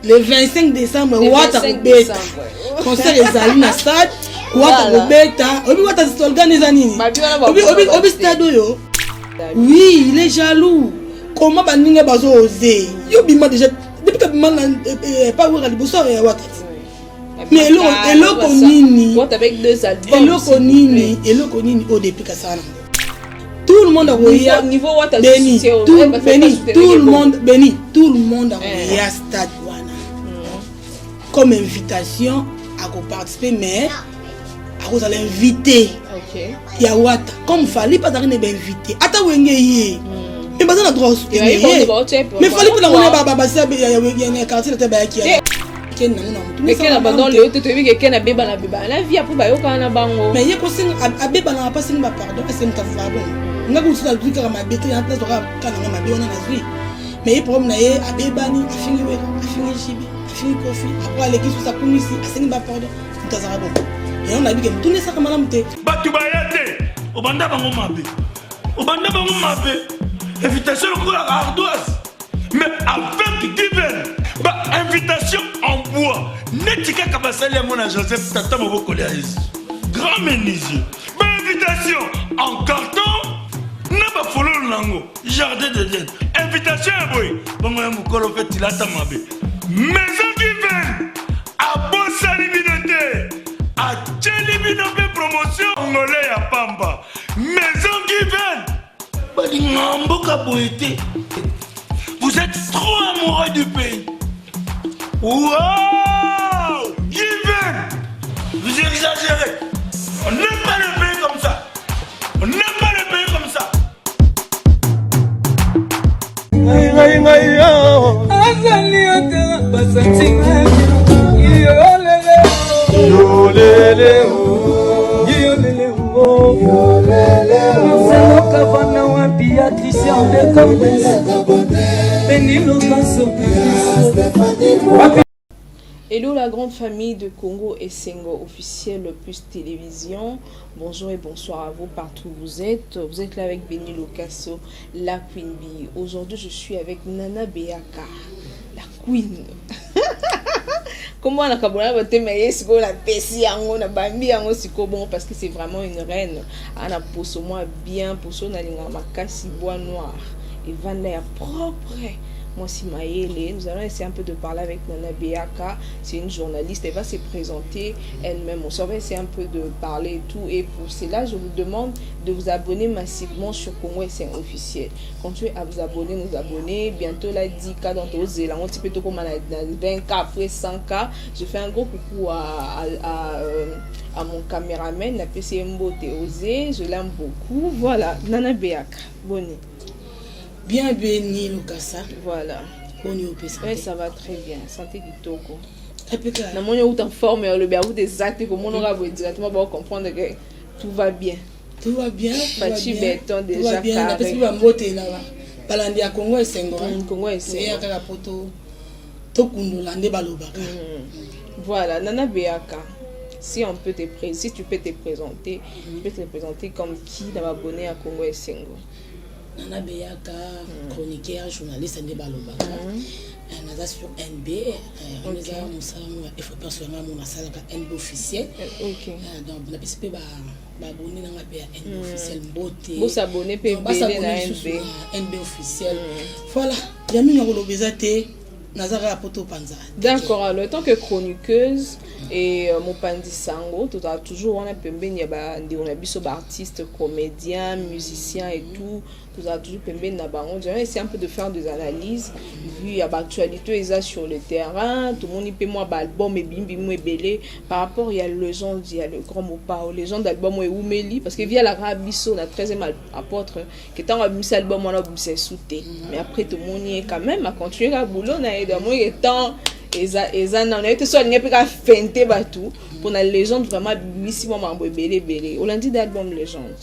Le 25 décembre, Wata kobeta concert ezali na stade. Wata kobeta, oyebi Wata slogan eza nini? Oyebi stade oyo? Oui, il est jaloux. Comment baninga bazo ose yo bima déjà depuis kabima na pa Wera liboso ya Wata? Mais eloko nini, eloko nini, eloko nini oyo depuis kasala nango tout le monde akoya? Beni, Beni, tout le monde, Beni, tout le monde akoya stade wana comme invitation, akoparticiper, mais akozala invité ya Wata comme Fally mpe azalaki na bainvité. Ata Wenge ye, mais baza na droit soutenir ye, mais Fally mpe nango basi ya quartier te bayaki Ken nango na motu. Ken na bandon leo te, toyebi ke Ken abebana bebana na vie apo bayokana na bango. Mais ye kosenga abebanaka mpa asengi bapardon, ese moto afuaa bongo. Nga kusu nazwi kaka mabe te, nazwaka kaka nanga mabe wana nazwi. Mais ye problème na ye, abebani, afingi Wera, afingi Jibe, afingi Kofi, après aleki susu, akumisi, asengi bapardon. Moto azalaka bongo, yango nayebi ke motuni esaka malamu te. Bato baya te, obanda bango mabe, obanda bango mabe, invitation lokola ardoise, mais avec Given, bainvitation en bois neti kaka basali yango na Joseph, tata mobokoli ya Yesu, grand menuisier, bainvitation en carton na bafololo nango, jardin d'Eden, invitation ya boye bongo ya mokolo mpe tilata mabe. Maison Given abosani bino te, atieli bino mpe promotion ngole ya pamba. Maison Given balinga mboka boye te. Vous êtes trop amoureux du pays. Wow, Given, vous exagérez. On n'aime pas le pays comme ça, on n'aime pas le pays comme ça. Ngai ngai ngai azali ata basantima yolele yolele yolele Marcelo Kavana wapi ya Christian de Cordes Beni Lokaso. Hello la grande famille de Congo et Sengo officiel plus télévision. Bonjour et bonsoir à vous partout où vous êtes. Vous êtes là avec Benny Locasso, la Queen Bee. Aujourd'hui, je suis avec Nana Beaka, la Queen. Comment on a kabona botema ye sikoyo, napesi yango, nabambi yango sikoyo bongo parce que c'est vraiment une reine. Ana poso mwa bien, poso nalingaka makasi, bois noir evanda ya propre, mwasi mayele. Nous allons essayer un peu de parler avec Nana Beaka. C'est une journaliste, elle va se présenter elle-même aussi. On va essayer un peu de parler et tout, et pour cela, je vous demande de vous abonner massivement sur Congo SN officiel. Continuez à vous abonner, nous abonner. Bientôt la 10K dans ozela un petit peu comme 20K, après 100K. Je fais un gros coucou à mon caméraman, la PC Mbote Osé, je l'aime beaucoup. Voilà, Nana Beaka, boni? Bien, Beni Lokasa. Voilà. Boni opesa? Ouais, ça va très bien, santé kitoko. Impeccable. Namoni outa en forme, olobi auta eza te, komonaka boye directement baocomprendre que tout va bien. Tout va bien, tout va Fachi bien. Béton Tout déjà va bien. carré. Napesi bambote na balandi ya Congo Esengo. Congo Esengo. Eya kaka po tokundola nde balobaka. Voilà, Nana Beaka, si on peut te si tu peux te présenter, tu peux te présenter comme qui dans abonné à Congo Esengo? Nana Beyaka, chroniqueur, journaliste nde balobaka. Naza sur NB wana, eza mosala mo ya effort personnel mo nasalaka, NB officiel. Donc napesi mpe baabonné nanga mpe ya NB officiel mbote. Bosabonner mpe Donc, ebele na basabonner lisusu NB. Na NB officiel. Voilà, ya mingi ya koloba eza te, naza kaka po topanza. D'accord, alors, tant que chroniqueuse et mopanzi sango, tu as toujours wana pembeni ya bandeko na biso baartiste, comédien, musicien et tout, tozala toujours pembeni na bango. J'aimerais essayer un peu de faire des analyses vu ya baactualité eza sur le terrain. Tomoni mpe mwa baalbum ebimi ebele par rapport ya légende ya le grand Mopao, légende, album oyo ewumeli parce que via alaka biso na 13e apôtre ke ntango abimisi album wana, abimisa esu te. Mais après tomoni ye quand même acontinue kaka boulot na ye. Amoni ke temps eza nano naye te, so alingi mpe kaka fente bato mpona légende. Vraiment abimisi mwa makambo ebele ebele. Olandi de album légende?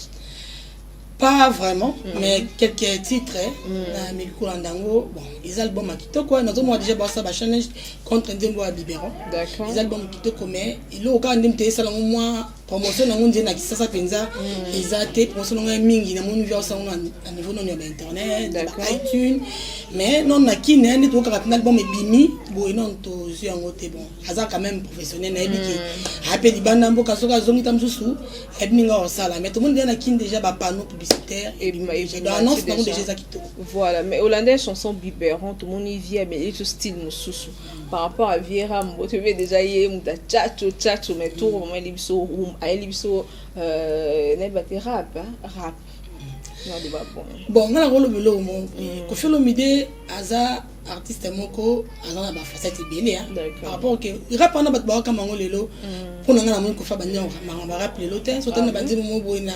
Pas vraiment, mais quelques titres na meki kolanda yango. Bon, eza album ya kitoko. Nazomona déjà basala bachallenge contre nzembo ya biberon. Eza album kitoko, mais eloko kaka nde moto esalango mwa. Promotion nango nde na Kisasa mpenza eza te. Promotion nango ya mingi, namoni via osango na niveau nano ya bainternet, ba iTunes, mais non, na Kine nde tokokaka mpena album ebimi boye, nano tozwi yango te. Bon, aza quand même professionnel, nayebi ke ape libanda mboka, soki azongi ta mosusu ayebi ndenge akosala. Mais tomoni deja na Kine déjà bapanneau publicitaire, donc annonce nango déjà eza kitoko. Voilà, mais olanda chanson Biberon, tomoni vie ameli to style mosusu par rapport à vie Rambo. Toyebi déjà ye moto atchatcho tchatcho, mais tour vraiment ayeli biso, ayeli biso, nayeba te, rap, rap naloba bon. Bon, nga nakoloba eloko moko: Koffi Olomide aza artiste moko aza na bafacette ebele. Par rapport ke rap wana, bato bakakama yango lelo. Mpo na nga, namoni Koffi abandi makambo barap lelo te. So tani na banzembo moko boye na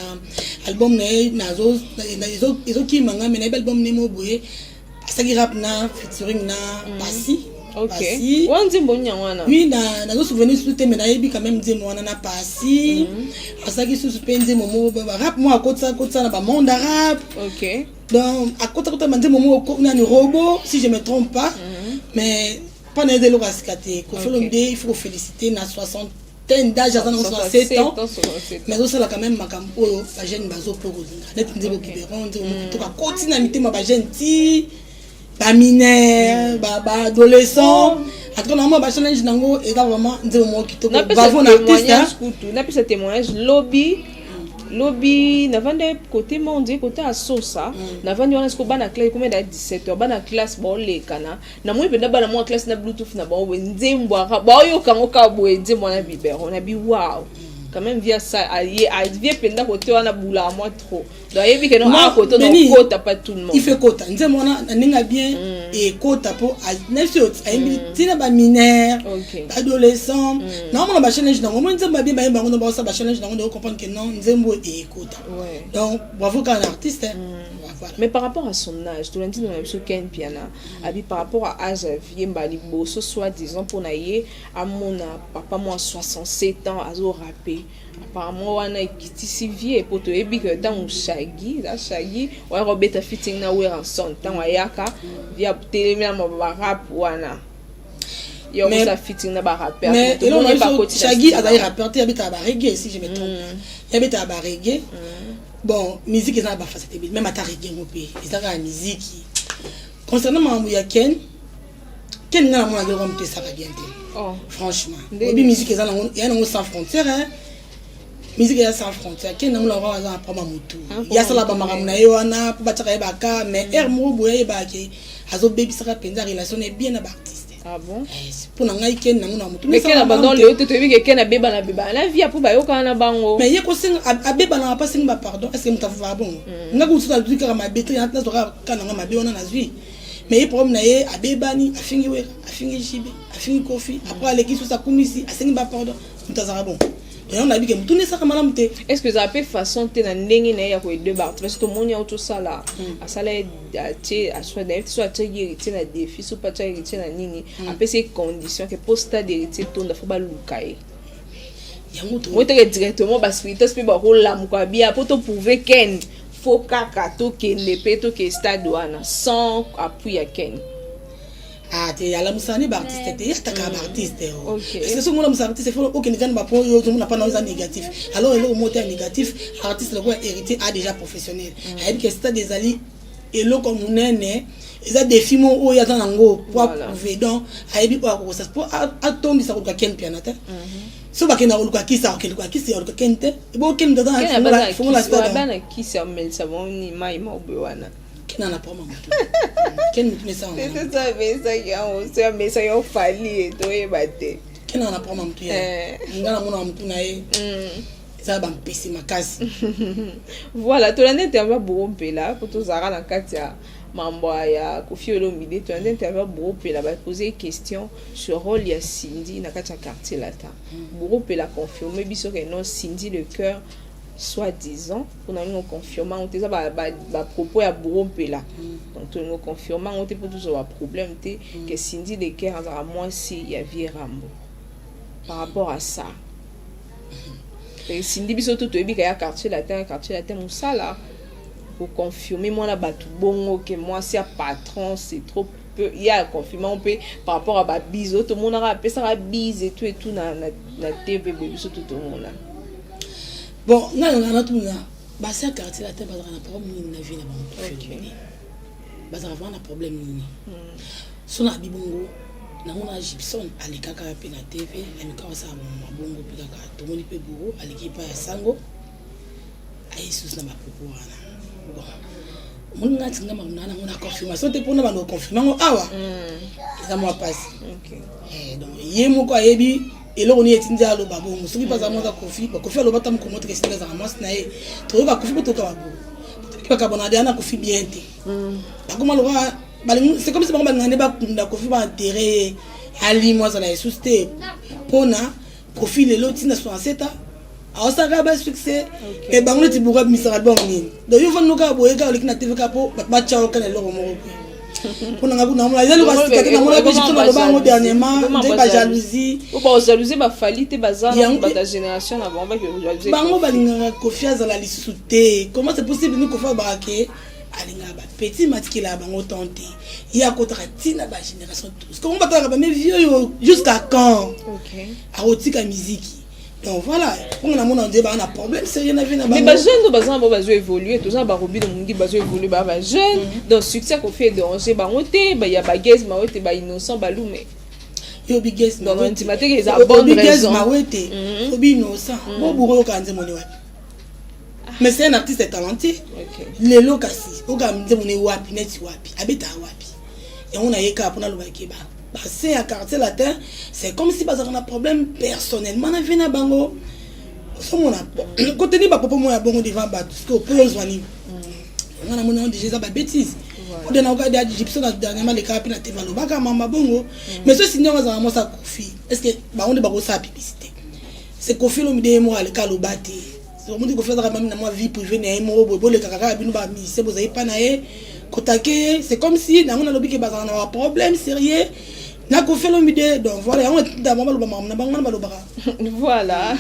album na ye, ezokima nga, me nayebi album na ye moko boye asalaki rap na featuring na Pasi. Wana nzembo nini yango wana? Oui, nazo souvenir susu te, mais nayebi quand même nzembo wana na Pasi. Asalaki susu mpe nzembo moko rap moko, akotisa kotisa na bamonde arabe. Donc akota kota banzembo moko nani, Robot, si je me trompe pas. Mais mpa na eza eloko ya sika te. Koffi Olomide, il faut koféliciter na soixantaine d'âge, aza nango 67 ans, mais azosala quand même makambo oyo bajeune bazope kolinga, neti nzembo Biberon, nzembo moko kitoko, akoti na mitema bajeune ti bamineur, baadolescent. En tout cas, normalement bachallenge nango eza vraiment nzembo moko kitoko. Bravo na artiste. Kutu napesa témoignage: lobi lobi navandi côté mondie, côté asosa, navandi wana siko bana classe ekomi na 17 heures, bana classe baolekana. Namoni mpenza bana mwa classe na bluetooth na bango boye, nzembo baoyoka yango kaka boye, nzembo wana Biberon. Nabi wow, quand même via ça aye avie mpenza côté wana bulaka mwa trop, donc ayebi ke no akota no kota pas tout le monde. Il fait kota nzembo wana na ndenge ya bien, ekota mpo na biso ayembi ntina bamineur, baadolescent. Naomona bachallenge nango, omoni nzembo babie bayemba yango, baosala bachallenge nango, ndeko comprendre que non, nzembo ekota. Donc bravo kaka na artiste. Voilà. Mais par rapport à son âge, tolandi na biso Ken Piana abi par rapport à âge aviemba liboso, soit disant mpona ye amona papa mwa 67 ans azorape, apparemment wana ekitisi vie, po toyebi ke ntango Shagi, eza Shagi oya kobeta featuring na Werrason, ntango ayaka vie atelemi na barap wana, ye okosa featuring na barappeur. Mais Shagi azali rappeur te, abetaka bareggae, si je me trompe, ye abetaka bareggae. Bon, musique eza na bafacette ebele, même ata reggae ngo mpe eza kaka musique. Concernant makambo ya Ken, Ken nga namona eloko moto esaka bien te. Franchement, oyebi, musique eza nango, eya nango sans frontière, hein. Musique eza sans frontière. Ken namona yango aza na problème ya motu, ye asala bamakambo na ye wana mpo batiaka ye baka, mais aire moko boye ayebaka ke azobebisaka mpenza relation na ye bien na baartiste. Ah bon? Mpo na ngai, Ken nango na motu. Mais Ken abandon lelo te, toyebi ke Ken abebana bebana na vie mpo bayokana na bango. Mais ye kosenga, abebanaka mpa asengi bapardon. Est ce que moto afufaka bongo? Nga kutu nazwi kaka mabe te, nazwaka kaka nanga mabe wana nazwi. Mais ye, problème na ye, abebani, afingi Wera, afingi JB, afingi Kofi, après aleki susu, akumisi, asengi bapardon. Moto azalaka bon? Donc nayebi ke motu nde esaka malamu te. Est ce que ezala mpe façon te na ndenge na ye ya koaider bato? Parce que tomoni yango, tosala asala ye, atie, nayebi te so atiaki Héritier na défi, so mpe atiaki Héritier na nini, apesi ye condition ke po stade Héritier tonda, fo baluka ye. Yango. Moi teke directement baspiritas mpe bakolamuka bia mpo toprouve Ken, fo kaka tokende mpe toke stade wana sans appui ya Ken. Ah te, alamusaka ne baartiste te, ye atakaka baartiste. Parce que soki olamusa artiste, fo okende kani bapo oyo ozomona mpa na oyo eza négatif. Alors eloko moko te ya négatif. Artiste lokola Héritier a déjà professionnel, ayebi ke stade ezali eloko monene, eza défi mo oyo aza nango po aprouve. Donc ayebi oyo akokosa po atondisa koluka Ken Piana te. So bakenda koluka kisi, akokende koluka kisi, aluka Ken te. Ebo Ken aza na fongola stade. Bana kisi amelisa bango ni mai maobe wana. Ken ana problème motu, Ken motu nesanga. Amesaki yango, so amesaki yango Fally, toyeba te. Ken ana problème motu ye, nga namonaka motu na ye eza bampesi makasi. Voilà, tolandi interview ya Bouro Mpela, po tozalaka na kati ya mambo ya Koffi Olomide. Tolandi interview ya Bouro Mpela, bapose question sur rôle ya Cindy na kati ya Quartier Latin. Bouro Mpela confirme biso ke non, Cindy le Cœur, soit disant mpona nini oconfirme yango te, eza bapropos ya Bouro Mpela. Donc tolingi oconfirme yango te mpo tozwa baproblème te, ke Cindy le Cœur azalaka mwasi ya vie Rambo. Par rapport à ça, Cindy, biso to toyebi ka ya Quartier Latin, ya Quartier Latin mosala koconfirme mwana bato bongo ke mwasi ya patron, c'est trop peu. Ye aconfirme mpe par rapport à babise oyo tomonaka, apesaka bise et tout et tout na TV boye, biso to tomona. Bon, ngai nanga natuna basi ya Quartier Latin, bazalaka na problème nini na vie na bango? Kofi, bazalaka vraiment na problème nini? So na bibongo namona Gibson alekaka mpe na TV, ameka kosala mabongo mpe kaka tomoni mpe buru aleki epai ya sango, aye susu na bapropos wana. Bon, omoni nga tinga makambo na nango na confirmation te, mpona bando koconfirme yango awa eza mwa mpasi. Donc ye moko ayebi eloko nini etindi aloba bongo. Soki mpe aza mwasi Kofi, Kofi aloba ta mokolo teke esindi azala mwasi na ye, toyoka Kofi mpo toyoka babongo bakabona deya na Kofi bien te. Bakoma lokola, c'est comme si bango balinga nde bakunda Kofi, baenterre ye, alimo azala lisusu te, mpona Kofi lelo ntina 67 ans aosalaka basuccès, mais bango neti buku abimisaka album nini. Donc yo fandi kaka boye, kaka oleki na TV kaka mpo bato batya yo kaka na eloko moko pe. Mpo nanga kuna namona eza eloko ya sika te. Namona mpe Gibson aloba yango dernièrement, nde bajalousie. Bajalousie bafali te, baza bato ya génération na bango. Bango balingaka Kofi azala lisusu te. Comment c'est possible? Ni Kofi alobaka ke alingaka bapetits matikela ya bango temps te, ye akotaka ntina bagénération tous. Kongo batalaka bame vieux oyo jusqu'à quand akotika miziki? Donc voilà, mponga namona nde baa na problème sérieux na vie na Mais bajeune oyo baza na bango bazo évolue, toza na barobino mongi bazo évolue, baa bajeune. Donc succès Kofi edérange bango te, ya bagaz mawe te, bainnocent balume. Yo bigaz. Donc ndima teke eza bonne raison. Mawe te, obi innocent boburu oyoka nzembo ne wapi? Mais c'est un artiste talentueux lelo, kasi oyoka nzembo ne wapi? Neti wapi abetaka wapi? Yango nayekaka mpona alobaki base ya Quartier Latin, c'est comme si bazalaka na problème personnellement na vie na bango. Ozomona koteni bapopo moko ya bongo devant bato, parce que mpo ozwa nini? Nga namoni yango déjà eza babêtise. Ode na okadi Gibson dernièrement alekaka mpe na TV, alobaka mama bongo. Mais so esindi yango azalaka mwasi ya Kofi, est ce que bango nde bakosala publicité? C'est Kofi Olomide ye moko aleka aloba te. Omoni, Kofi azalaka mami na mwa vie privée na ye moko boye, bolekaka kaka bino bamusicien bozali mpa na ye kotake ye. C'est comme si nango nalobi ke bazalaka na baproblème sérieux na Kofi Olomide. Donc voilà, yango etinda bango baloba makambo na bango wana balobaka. Voilà,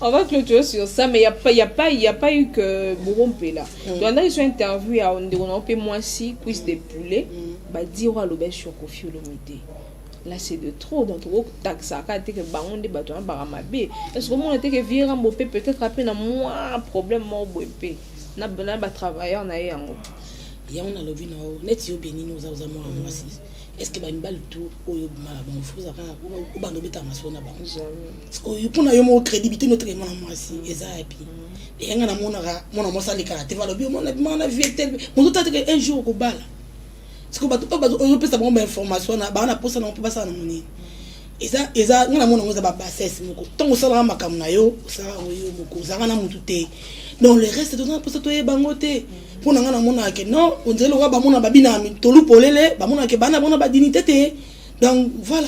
on va clôturer sur ça, mais il n'y a, pas, y a, pas, y a pas eu que Bouro Mpela. Donc, on a eu une interview à on a fait moi si cuisse de poulet, bah dire aloba sur Kofi Olomide. Là, c'est de trop. Donc taxaka te que bango nde bato wana baka mabe. Est ce que omona te que vieux Rambo mpe peut-être ape na mwa problème moko boye mpe na batravailleur na ye yango? Yango nalobi na yo, neti yo benini, oza mwana mwasi, est ce que bamibali tu oyo obima na bango, fo ozaka obanda obetaka masolo na bango mpona yo moko crédibilité noteke mwana mwasi eza yapi? Eyanga namonaka mwana mwasi alekaka te, balobi omona bimaka na vie tel moto ta teke un jour okobala. Siko bato oyo ozopesa bango bainformation wana, baa na posa nango mpo basala nango nini? Eza nga namona yango eza babassesse moko. Ntango osalaka makambo na yo, osalaka yango yo moko, ozalaka na motu te. Donc le reste toza na mposa toyeba yango te. Mpo na nga namonaka ke non, on dirait lokola bamona babina tolu polele, bamonaka ke bana bona badignité te. Donc voilà.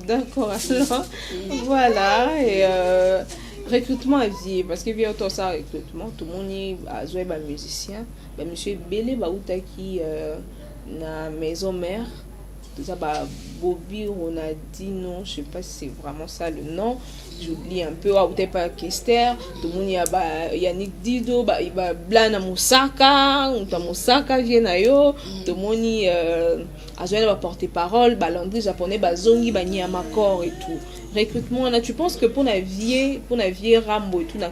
D'accord, alors voilà. Et recrutement à vie, parce que vieux ça recrutement, tout le monde a joué ba musicien, ba monsieur ebele bautaki na maison mère, tout ça, bah Bobby Ronaldinho, je sais pas si c'est vraiment ça le nom, j'oublie un peu, autait pas Kester, tout le monde ya ba Yannick Dido, ba Blana Mosaka, Muta Mosaka vient na yo, tout le monde azwaki na baporte-parole, balandri japonais bazongi, banyama corps et tout. Recrutement wana, tu penses que mpona vieux Rambo et tout na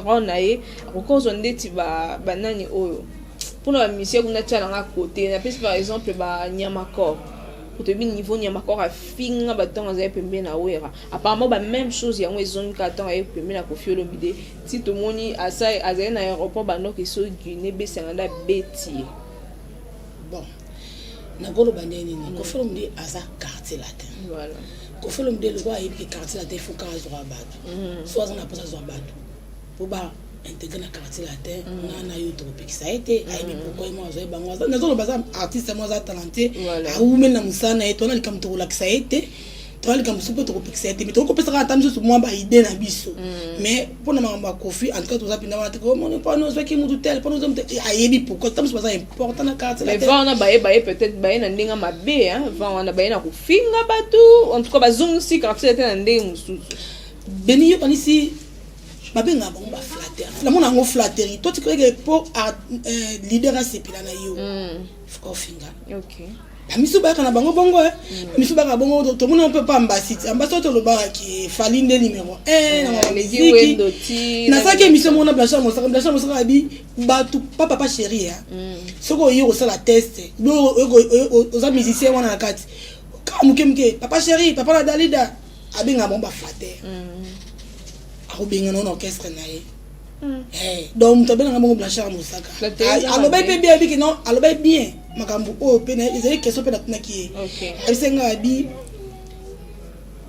rang na ye akokozwa ndeti banani oyo mpona bamusicien kuna tia nanga côté? Napesi par exemple banyama corps, po toyebi niveau nyama corps afinga bato ntango azali pembeni na Wera. Apparemment ba même chose yango ezongi kaka ntango aye pembeni na Kofi Olomide. Ti tomoni azali na aéroport, bandoki so Guinée besanga nde abeti ye. Bon, nakoloba nde nini? Kofi Olomide aza Quartier Latin. Kofi Olomide lokwa ayebi ke Quartier Latin faut kaka azwaka bato. So aza na mposa azwa bato po ba intégré na Quartier Latin, nga na yo tokopekisa ye te. Ayebi pourquoi ye mo azwa ye bango. Nazoloba aza artiste mo aza talenté, awumeli na mosala na ye. Tona likambo tokolakisa ye te, toza likambo mosusu mpo tokopekisa ye te, mais tokopesaka ata misusu mwa baidée na biso. Mais mpona makambo ya Kofi, en tout cas toza mpenza wana te. Omoni, mpona ozwaki mutu tel, mpona ozwa mutu, ayebi pourquoi ta mosusu baza important na quartier. Mais vent wana baye peut-être baye na ndenge mabe, vent wana baye na kofinga bato. En tout cas bazongisi quartier te na ndenge mosusu. Beni, yokanisi babengaka bango baflatter. Namona yango flatterie to tikeke mpo leader asepela na yo, ofinga. Bamisu bayaka na bango bongo, eh. Bamisu bayaka bongo, tomona mpe pa Ambasi ti Ambasi oyo tolobaka ke Fally nde numéro 1 na Aleki miziki. Wendo ti Nasalaki émission moko na Blanchard Mosaka. Blanchard Mosaka abi bato pa papa chéri ya soki oye kosala test, oza musicien wana na kati kaka moke moke, papa chéri, papa na Dalida, abengaka bango baflatteurs, akobengana na orchestre na ye. Donc moto abengaka bongo Blanchard Mosaka. Flatteur eza alobaki mabe. Mpe bien, abiki non, alobaki bien makambo oyo mpe ezali question mpe natunaki ye. Abisenga abi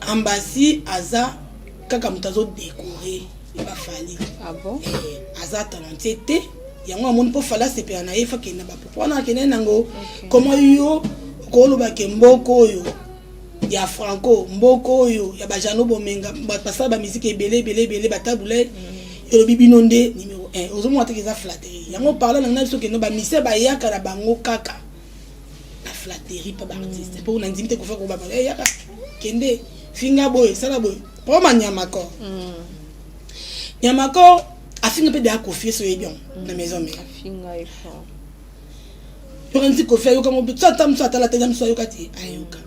Ambasi aza kaka moto azodécorer baFally. Ah bon? Aza talentueux te. Yango amoni mpo Fally asepela na ye, fa kende na bapopo wana, akende nango. Comment yo okolobake mboka oyo ya Franco, mboka oyo ya bajano bomenga, bato basala bamiziki ebele ebele ebele, batabule, elobi bino nde numéro 1? Ozomona teke eza flatterie. Yango parla na ngai biso kende bamusiciens bayaka na bango kaka na flatterie mpa baartiste, mpo na ndimi te kofa kobaba yaka kende finga boye, sala boye mpo Manyamakor. Nyamakor afinga mpe deya Kofi, esi oyebi yango na Maison Mère. Afinga ye fort. Yoka nti Kofi ayoka ngo so, ata mosu atala te, eza mosu ayoka te, ayoka.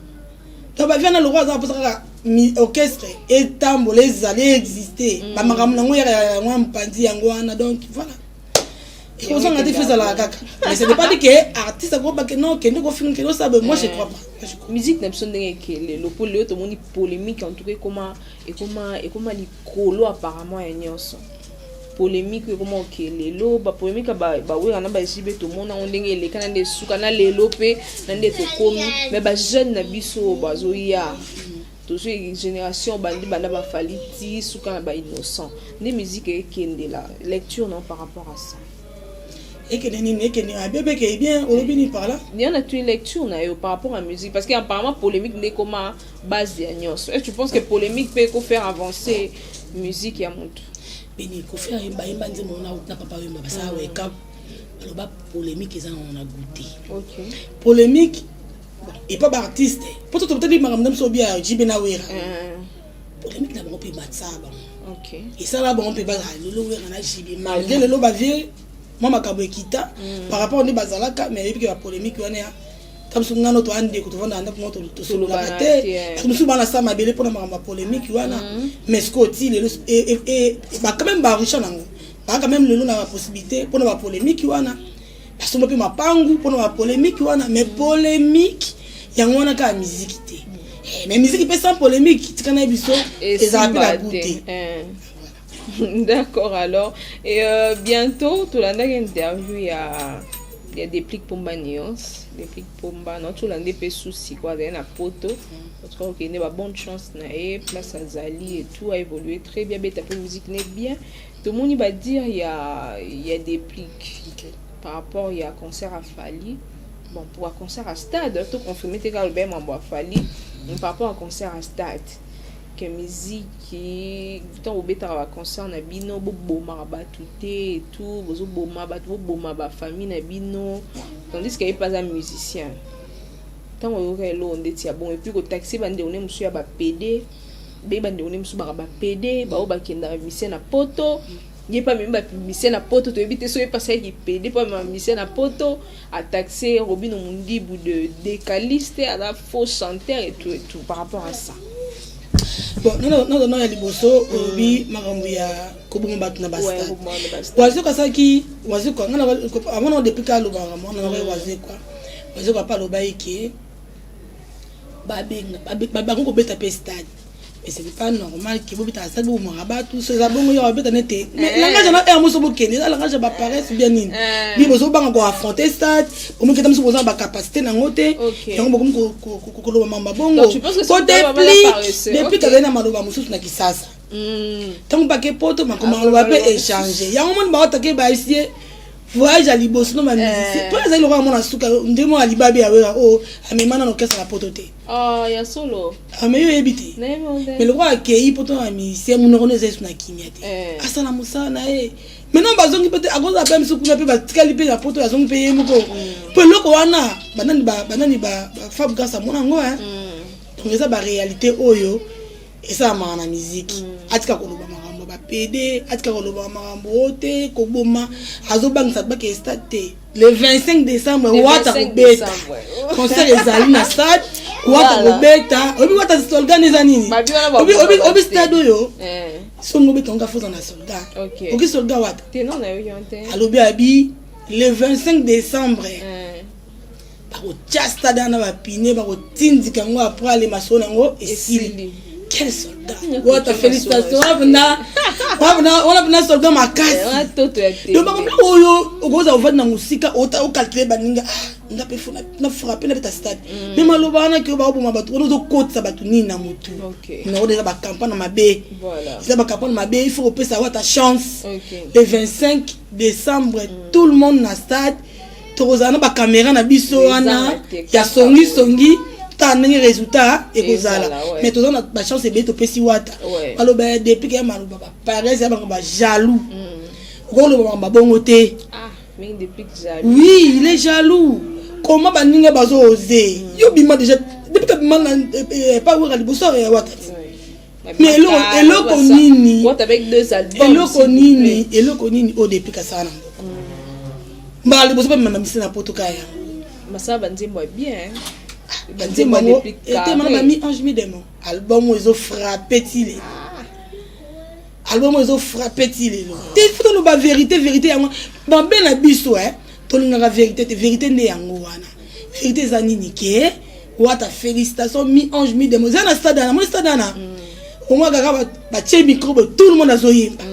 Donc bavia na lokwa aza mposa kaka orchestre etambola, ezali existe, bamakambo nango yaka yango ya mopanzi yango wana. Donc voilà, ekozanga te, fo ezalaka kaka, mais ce n'est pas dit que artiste akobake non, kende kofinga, kende osala boye. Moi, je crois pas. Moi, je crois. Musique na biso ndenge ekelelo mpo lelo tomoni polémique, en tout cas ekoma likolo apparemment ya nyonso. Polémique oyo ekoma oke lelo, bapolémique ya bawera na baJB, tomona yango ndenge eleka na nde esuka na lelo mpe na nde tokomi. Mais bajeune na biso oyo bazoya, tozwi génération bandi banda baFally ti suka na baInnocent, nde musique ekendela, lecture non par rapport à ça? Ekende nini? Ekende mabe mpe ekei bien? Olobi nini par là? Ya na tuni lecture na yo par rapport à musique, parce que apparemment polémique nde ekoma base ya nyonso. Est-ce que tu penses que polémique mpe ekofaire avancer musique ya motu? Beni Kofi ayemba, yemba nzembo na papa Oyemba, basala wake up, baloba polémique eza nango na goûter. Polémique epa baartiste, mpo to tobotali makambo na biso obia JB na Wera, polémique na bango mpe matisaka bango, esala bango mpe bazala lelo Wera na JB, malgré lelo bavie mwa makambo ekita par rapport nde bazalaka. Mais yebi ke bapolémique wana ya ta biso ngano to andeko tovanda na ndako moko, tosololaka te, bato mosusu bana sa mabele mpona makambo ya polémique wana. Mais sikoyo ti lelo quand même baenrichir nango, baa quand même lelo na bapossibilité mpona bapolémique wana, basomba mpe mapangu mpona bapolémique wana. Mais polémique yango wana kaka musique te. Mais musique mpe sans polémique, tika na biso, ezala mpe na goût te. D'accord, alors et bientôt tolandaki interview ya Déplique Pomba Nuance, Déplique Pomba na tolande mpe susi ko azali na poto. En tout cas okende ba bonne chance na ye place azali et tout, a évolué très bien, beta mpe musique ne bien. Tomoni badire ya Déplique par rapport ya concert a Fally, bon, pour un concert à stade, to confirmer te kaka lobe mambo a Fally, mais par rapport à concert à stade ke miziki, ntango bobetaka baconcert na bino, bobomaka bato te et tout, bozoboma bato, boboma bafamille na bino, tandis ke ye mpe aza musicien. Ntango oyoka eloko ndeti ya bongo, et puis kotaxer bandeko ne mosusu ya bapédés be, bandeko ne mosusu baka bapédés, bao bakendaka musicien na poto, ye mpe amemi bamusicien na poto, toyebi te so ye mpe asalaki pédé mpo amema musicien na poto, ataxer Robino Mundibu de décaliste, aza faux chanteur et tout et tout, par rapport à ça? Bon, nono ya liboso, olobi makambo ya koboma bato na bastade. Wazekwa asalaki, Wazekwa amona depuis ka alobaka mwana nako Wazekwa. Wazekwa mpe alobaki ke babenga bango kobeta mpe stade, mais c'est pas normal ke bobetaka stade, bobomaka bato. So eza bongo, yo babeta nete langage na air moso, bokende eza langage ya baparesse bien nini, bi bozobanga koaffronter stade, bomoketa moso boza na bacapacité nango te, yango bokomi koloba mamba bongo. Po Déplique azali na maloba mosusu na Kisasa, ntango bake poto, makoma maloba mpe échange. Yango moni baotake baesie voyage ya liboso no bamusicien, mpo ezali lokola mona suka nde mwana libabe ya Wera oyo amema nano orchestre na poto te. Ya solo. Ame yo oyebi te, mais lokola akei poto na bamusicien, monoko no eza esu na kimia te, asala mosala na ye. Maintenant bazongi mpe te, akozala mpe misu kuna mpe batikali mpe na poto, azongi mpe ye moko mpo eloko wana banani banani baFabregas amona yango. Donc eza baréalité oyo esalamaka na musique. Atika koloba makambo. Pede atika koloba makambo oyo te, koboma, azobangisa bato bakende stade te. Le 25 décembre, Le Wata 25 kobeta. décembre. Concert ezali na stade, Wata Voilà. kobeta. Oyebi Wata slogan eza nini? Babi wana Oyebi baboma oyebi te. stade oyo, Eh. songo obeta ngo foza na soldat. Ok. Oki soldat Wata. Te non nayoki yango te. Alobi abi le 25 décembre Eh. bakotia stade wana bapine, bakotindika yango, après ale masolo yango esili. Esili. Quel soldat Wata, félicitation! Wana mpena soldat makasi. Wana toto ya te. Donc makambo oyo okozala ovandi na mosika, ocalcule baninga, ah, nga mpe faut na frappe, nabeta stade. Mais maloba wana ke baoboma bato wana, ozokotisa bato nini na motu? Nango eza bacampagne na mabe. Eza bacampagne mabe. Il faut kopesa Wata chance. Le 25 décembre, tout le monde na stade. Tokozala na bacaméra na biso wana te, ya kaka songisongi, tala ndenge résultat ekozala. Ezala, ouais. Mais toza na bachance ebele topesi Wata. Maloba ya depuis ya maloba bapares ya bango bajaloux, okoloba makambo babongo te. Ah, mingi depuis que jaloux. Oui, il est jaloux. Comment baninga bazo ose? Yo bima déjà depuis ka bima na pa Wera liboso ya Wata ti. Mais eloko nini? What avec deux albums? Eloko nini, eloko nini oyo depuis kasala na mboka mbala liboso mpe mema mise na poto kaka yango? Masala banzembo ya bien. Banzembo yango etemana ba mi-ange mi-démon. Album oyo ezofrappe ti lelo, album oyo ezofrappe ti lelo te. Faut toloba vérité, vérité yango mabe na biso eh. Tolingaka vérité te. Vérité nde yango wana. Vérité eza nini? Ke Wata, félicitation! Mi-ange mi-démon eza na stade wana. Moni stade wana, omwa kaka batie micro boye, tout le monde azoyemba,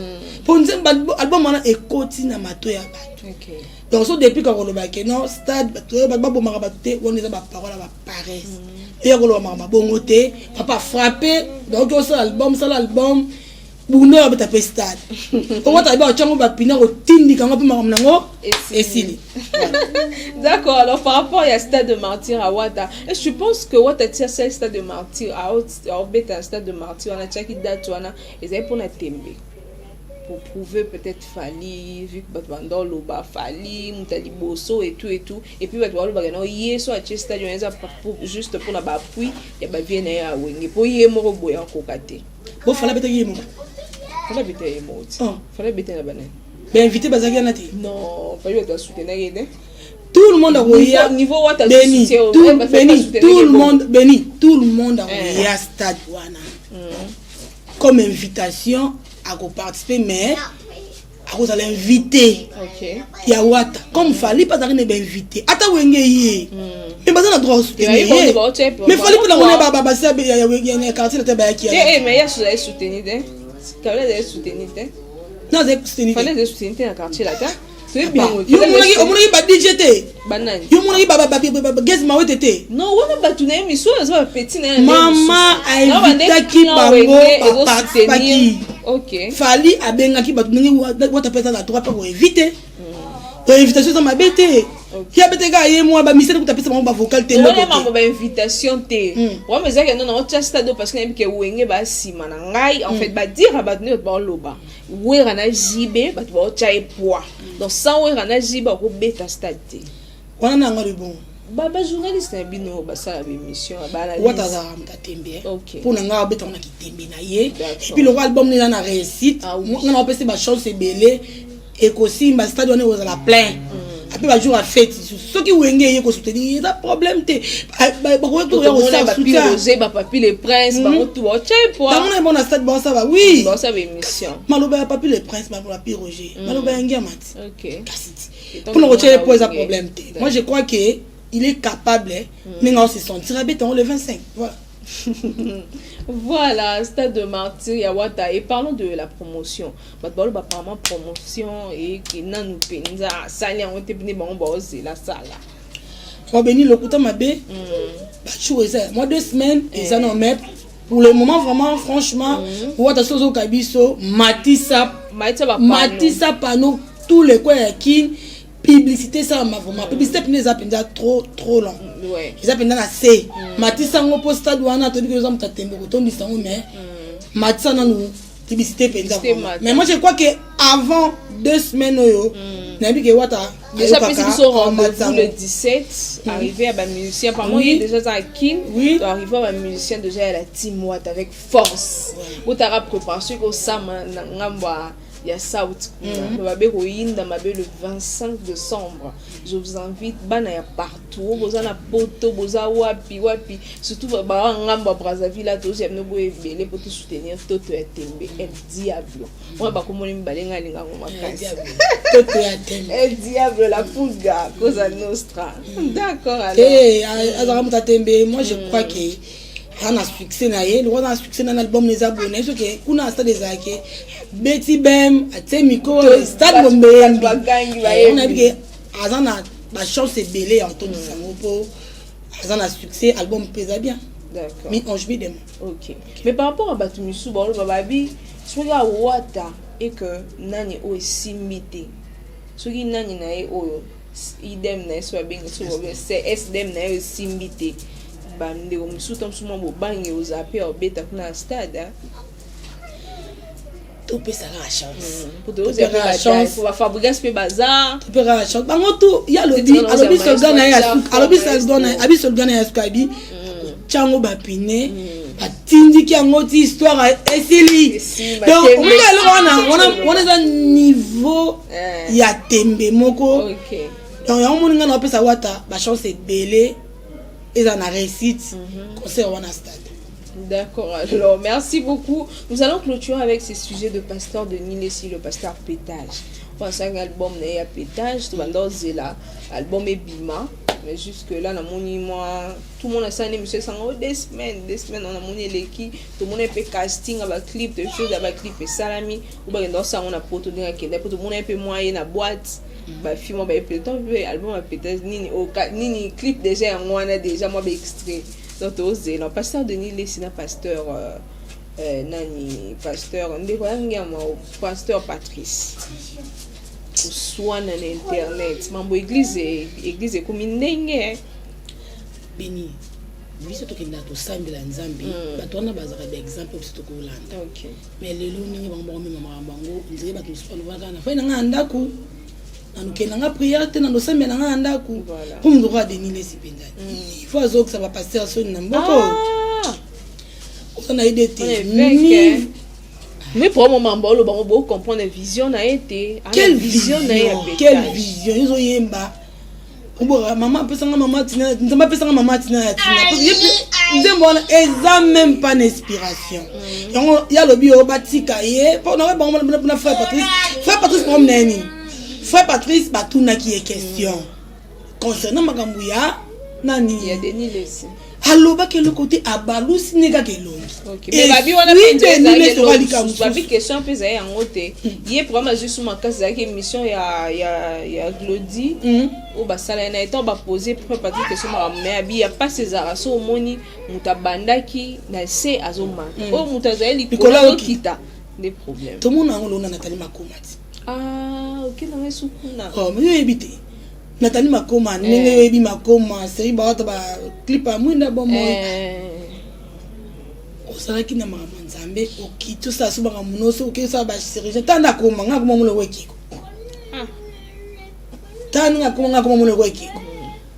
mpo nzembo album wana ekoti na mato ya bato. Donc so depuis kaka koloba ke non, stade bato oyo babomaka bato te, wana eza baparole ya baparese. Eya koloba makambo bongo te. Papa frappe, donc osala album, sala album buno oyo abeta mpe stade. Owata ba otyango bapina kotindika yango mpe makambo nango esili. D'accord. Alors, par rapport à Stade de Martyr à Wata, et je pense que Wata tia seul Stade de Martyr à obeta Stade de Martyr, on a tia ki date wana, ils avaient pour na tembe. Pour prouver peut-être Fally, vu que bato bando loba Fally, muta liboso et tout et tout. Et puis bato balo bagana ye so atie stade wana eza juste pour na ba appui ya ba vie na ye ya Wenge. Po ye moko boya koka te. Bo Fally abetaki ye moko? Fally abeta ye moko ti. Oh. Fally abeta na banani? Bainvité bazalaki wana te? Non, Fally bato basoutenaki ye te. Tout le monde akoya. Niveau Wata Beni, soutien, tout, eh, parce que Beni, soutenir tout le bon. monde, Beni, tout le monde akoya stade wana comme invitation, akoparticiper, mais akozala invité ya Wata comme Fally mpe azalaki na bainvité. Ata Wenge ye, mais baza na droit osoutenir Eh, ye. bango Mais Fally mpe nango basi ya quartier na te bayaki. Te, eh, mais yaso azali soutenu te, Kabila azali soutenu te. Non, azali soutenu. Fally azali soutenu te na quartier la te, toyebi yango. Yo omonaki ba DJ te? Banani? Yo omonaki Gaz Mawete te? Non, wana bato na ye misu oyo aza bapeti na ye. Mama ainvitaki bango, baparticipaki. Fally abengaki bato ndenge Wata mpe aza na droit mpe koinvite. Invitation eza mabe te. Ye abete kaka ye mwa bamisele kuta apesa bango bavocal te. Wana mambo bainvitation te. Wana ezalaki no na otya stade parce que nayebi ke Wenge basima na ngai. En fait, badira bato nde bato baoloba Wera na JB, bato baotya ye poids. Donc sans Wera na JB, akobeta stade te. Wana na yango libongo. Bajournaliste na bino basala baémission. Wata azalaka moto atembe. Mpo na ngai abetango na kitembe na ye. Et puis lokwa album neza na réussite, nga na opesi bachance ebele, ekosimba. Stade wana ekozala plein ape bajour ya fête. Soki Wenge eye kosoutenir, eza problème te. Bakoki bapapi le Prince, bango tu baotya ye poids. Bango na bango na stade baosala, oui. Baosala baémission. Maloba ya Papi le Prince, maloba ya Pi Roger, maloba ya Ngiamati, kasi ti mpona kotia ye po eza problème te. Moi, je crois que il est capable ndenge ao se sentir abetango le 25, voilà. Voilà, Stade de Martyr ya Wata. Et parlons de la promotion. Bato baloba apparemment promotion eke nanu mpenza asali yango te, pene bango baozela sala. Babeni lokuta mabe. Bajour eza moi 2 semaines eza non, mais pour le moment, vraiment, franchement, Wata, so ozoyoka biso, matisa matisa panneau tous les coins ya Kine. Publicité esalama vraiment, publicité mpena eza mpenza trop trop long, eza mpenza na se. Matisa yango mpo stade wana toyebi oza moto atembe kotondisa yango, mais matisa nanu publicité mpenza. Mais moi, je crois que avant 2 semaines oyo. Nayebi ke Wata déjà apesi biso rendez-vous le 17, arrivé ya bamusicien. Apparemment ye déjà aza à Kin. Oui. Donc arrivé ya bamusicien déjà ya la team Wata avec force. Botaka préparation ekosama na ngambo ya South kuna. Mm babe koyinda mabe le 25 décembre. Je vous invite, bana ya partout, boza na Poto, boza wapi wapi, surtout baa ngambo ya Brazzaville, a tozia bino boye ebele po tosoutenir Toto ya Tembe, El Diablo. Wana bakomoni mibale, ngai alingango makasi. Toto ya Tembe. El Diablo, la Pulga, Cosa Nostra. D'accord, alors. Te, azalaka moto atembe. Moi, je crois que aza na succès na ye. Lokwa aza na succès na album na eza boye na ye, soki kuna stade ezalaki beti bem atie micro, stade bombeyembi. Bagangi, bayembi. Nayebi ke aza na bachance ebele ya kotondisa yango mpo aza na succès, album mpe eza bien. D'accord. Mi ange mi démon. Ok, mais par rapport à bato misusu baloba, babi soki awata e que nani oyo esimbi te, soki nani na ye oyo idem na ye, so babengi so babengi sdm na ye oyo esimbi te, bandeko mosusu ta mosusu mwa bobangi ozala mpe obeta kuna na stade, hein. Topesa kaka chance. Po tozala mpe Topesa chance. bafabrigas mpe baza. Topekaka chance bango tu. Ye alobi, Neti alobi wana slogan na ye ya maestro, suka, alobi slogan na ye, abi slogan na ye ya suka, abi tyango bapine, batindiki yango ti histoire esili. Esili, Donc batembe. omoni eloko wana, wana eza niveau ya tembe moko. Donc yango moni ngai na opesa Wata bachance ebele, eza na réussite concert wana stade. D'accord, alors merci beaucoup. Nous allons clôturer avec ces sujets de pasteur Denis Lessi, le pasteur Pétage. On a un album né à Pétage, tout le zela, album ebima. Mais jusque là, na moni moi, tout le monde a ça, monsieur Sango, 2 semaines, 2 semaines, on a moni l'équipe, tout le monde a fait casting, à clip, de choses, à clip et salami, ou bien dans ça, on a poto, tout le monde a fait moyen na boîte. Bafilme baepeta mpe album apeta nini nini clip déjà yango wana déjà mwa baextrait. Donc tozela pasteur Denis Lesi na pasteur nani, pasteur ndeko ya Ngiama, pasteur Patrice, koswana na internet, mambo église, église ekomi ndenge. Beni, biso tokendaka tosambela Nzambe. Bato wana bazalaka baexemple biso tokolanda. Mais lelo ndenge bango bakomema makambo yango, nzela bato mosusu balobaka na fai na ngai na ndako, nanokende nanga prière te, nanosambela na ngai na ndako. Mpo moto okoka Denis Lesi mpenza, il faut azokisa bapaster soni na mboko. Oza na yede te. Wana évêque, mais pour moment balo bango bo comprendre vision na ye te. Ana Quelle vision na ye ya vision, quelle pétage. vision ezoyemba oboka mama apesanga, mama tina, Nzambe apesanga mama tina ya tina. Parce que ye nzembo wana eza même pas na inspiration. Yango ye alobi oyo batika ye mpo na bango na frère Patrice. Frère Patrice, problème na ye nini? Frère Patrice, batunaki ye question concernant makambo ya nani? Ya Denis Lesi. Alobaki eloko te, abalusi ne kaka elongi. Mais babi wana mpe nde ezalaki Denis eloko likambo mosusu. Babi question mpe ezali yango te. Ye programme azwi su makasi, ezalaki émission ya Glodi oyo basala ye na ye. Ntango bapose frère Patrice question makambo, mais abi ya mpasi ezalaka so omoni moto abandaki na se azomata, oyo moto azali likolo Likolo azokita nde problème. Tomona yango lona Natali Makoma ti. Ah, ok, nanga esukuna. Oh, mais yo oyebi te Natali Makoma ndenge yo oyebi Makoma série, bakata baclip ya mwinda bomoi. Ozalaki na makambo ya Nzambe, okiti osala so makambo nyonso, oki osala bachirurgien. Tanda akoma nga akoma mona oko ekeko. Tala ndenge akoma, nga akoma mona oko ekeko.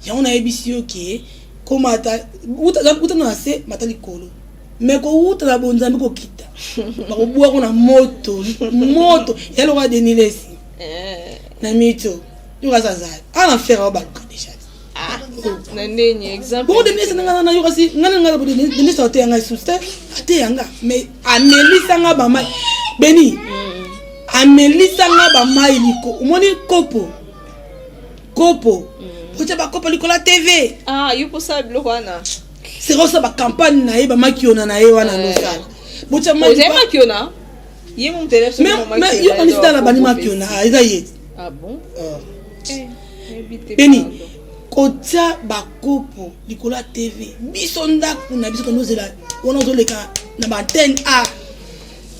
Yango nayebisi yo ke komata uta na se, mata likolo, mais kowuta na bonzambe kokita, bakobwako na moto. Moto ya lokola Denis Lesi na mito yoka aza ana fer ao baluka déjà. Ah, na ndeni exemple. Bongo Denis Lesi nanga na yoka si nga na nga Denis ateya ngai susu te, ateya nga mais amelisanga bamai beni, amelisanga bamai liko. Omoni kopo kopo, otia bakopo likolo ya TV. Ah, yo mposala biloko wana. Seka osala bacampagne na ye, bamakiona na ye wana ndosala botia mai. Ozali makiona ye mo moto. Mais yo kanisi tala bani makiona, ah, eza ye. Ah bon? Oh. Eh, nayebi te. Beni, pardon. Kotia bakopo likolo ya TV, biso ndako na biso tozela wana, ozoleka na baantenne a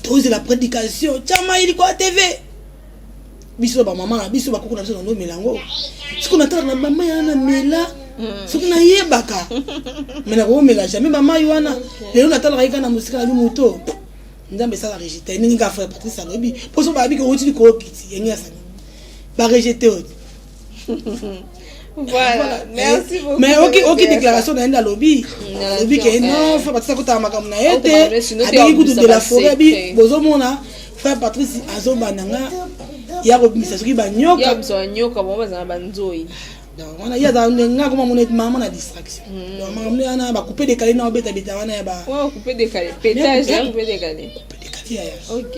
tozela prédication, tia mai likolo ya TV. Biso bamama na biso, bakoko na biso nandomela yango. Soki natalaka na bamai wana namela, soki nayebaka me nakomela jamais bamai wana. Lelo natalaka ye kaka na mosika na bi moto Nzambe esala rejeté ndenge kaka frère Patrice alobi, mpo so bayebi ke outi likolo kiti yenge asani. Ba rejeter oyo. Voilà, merci beaucoup. Mais oki oki déclaration na ye nde alobi alobi ke non, frère Patrice akotaka makambo na ye te, abengi kutu de la forêt abi bozomona frère Patrice azobanda nga ya kobimisa soki banyoka. Banyoka bango bazala banzoi. Donc wana ye azala nga koma mona mama na distraction. Donc makambo wana bacoupe décalé na obetabeta wana ya ba coupe décalé, pétage, coupe décalé. Ok.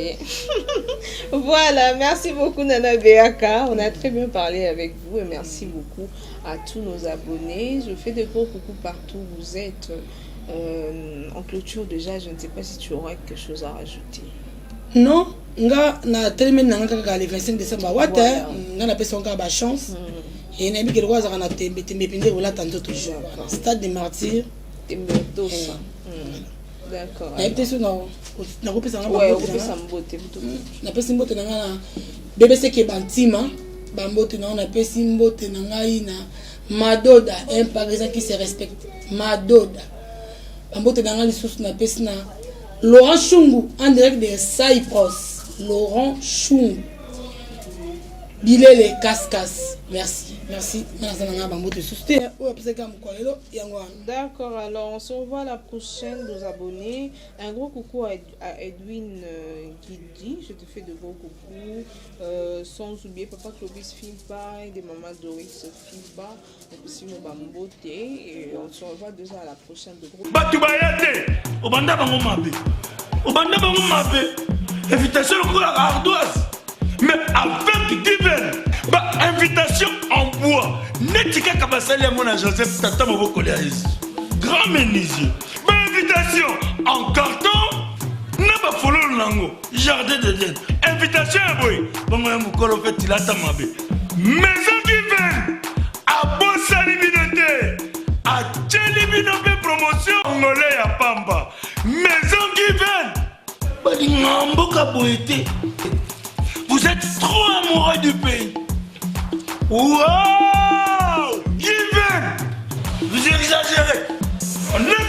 Voilà, merci beaucoup Nana Beaka. On a très bien parlé avec vous et merci beaucoup à tous nos abonnés. Je fais de gros coucou partout où vous êtes. En clôture déjà, je ne sais pas si tu auras quelque chose à rajouter. Non, nga na telemeni na nga kaka le 25 décembre wata nga napesi kaka bachance e nayebi ke lokola azalaka na tembe tembe mpenza ekolata nzoto jour stade de martyr. Tembe tosa. D'accord. Nayebi te so nakopesa nga. Okopesa mbote. Napesi mbote na ngai na BBC Keba Ntima, bambote na ngo. Napesi mbote na ngai na Madoda, un Parisien qui se respecte, Madoda, bambote na ngai. Lisusu napesi na Laurent Chungu en direct de Cyprus, Laurent Chungu Bilele Kaskas, merci, merci. Nga naza na ngai bambote lisusu te, oyo apesaki ya mokolo lelo yango wana. D'accord, alors on se revoit à la prochaine, nos abonnés. Un gros coucou à Edwin Guidi, je te fais de gros coucous. Sans oublier Papa Clovis Fimpa et des mamans Doris Fimpa. Aussi Mobambote. Et on se revoit déjà à la prochaine, de gros Bato baya te, obanda bango mabe, obanda bango mabe, invitation lokola ardoise, mais avec Given ba invitation en bois neti kaka basali yango na Joseph tata mobokoli ya Yesu, grand menuisier, bainvitation en carton na bafololo nango jardin d'Eden, invitation ya boye bongo ya mokolo mpe tilata mabe. Maison Given abosani bino te, atieli bino mpe promotion ngole ya pamba. Maison Given balinga mboka boye te, vous êtes trop amoureux du pays. Wow, Given, vous exagérez. On est